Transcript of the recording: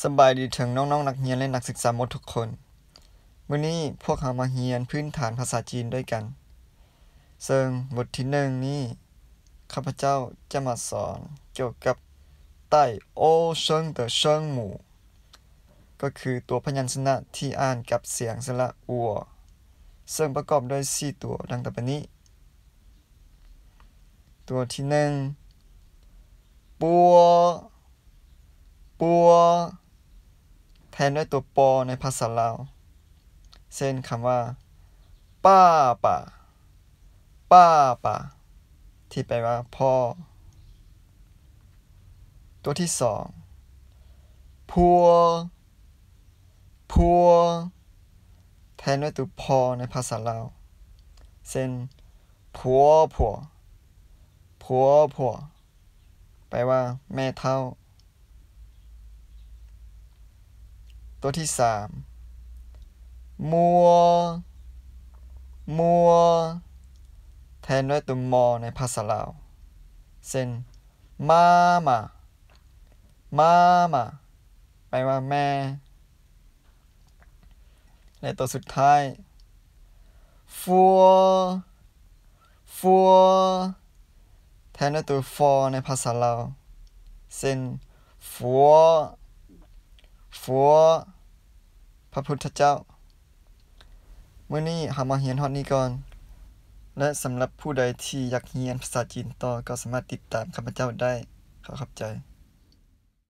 ສະບາຍດີເຖິງນ້ອງໆນັກຮຽນ ແລະ ນັກສຶກສາໝົດທຸກຄົນ. ມື້ນີ້ພວກເຮົາມາຮຽນພື້ນຖານພາສາຈີນດ້ວຍກັນ. ເຊິ່ງບົດທີໜຶ່ງນີ້ ຂ້າພະເຈົ້າຈະມາສອນກ່ຽວກັບ 带o声的声母 ກໍຄືຕົວພະຍັນຊະນະທີ່ອ່ານກັບສຽງສະຫຼະ อัว ເຊິ່ງປະກອບດ້ວຍສີ່ຕົວ ດັ່ງຕໍ່ໄປນີ້. ຕົວທີໜຶ່ງ ปัว ปัว ແທນດ້ວຍຕົວ ปอ ໃນພາສາລາວ ເຊັ່ນ ຄຳວ່າ 爸爸 爸爸 ທີ່ແປວ່າ ພໍ່. ຕົວທີສອງ พัว พัว ແທນດ້ວຍຕົວ พอ ໃນພາສາລາວ ເຊັ່ນ ผัว ผัว ผัว ผัว ແປວ່າ ແມ່ເຖົ້າ. ຕົວທີສາມ มัว มัว ແທນດ້ວຍຕົວ มอ ໃນພາສາລາວ ເຊັ່ນ 妈妈 妈妈 ແປວ່າ ແມ່. ແລະ ຕົວສຸດທ້າຍ ฟัว ฟัว ແທນດ້ວຍຕົວ ฟอ ໃນພາສາລາວ ເຊັ່ນ 佛 佛 ພະພຸດທະເຈົ້າ. ມື້ນີ້ເຮົາມາຮຽນຮອດນີ້ກ່ອນ ແລະ ສຳລັບຜູ້ໃດທີ່ຢາກຮຽນພາສາຈີນຕໍ່ ກໍສາມາດຕິດຕາມຂ້າພະເຈົ້າໄດ້. ຂໍຂອບໃຈ.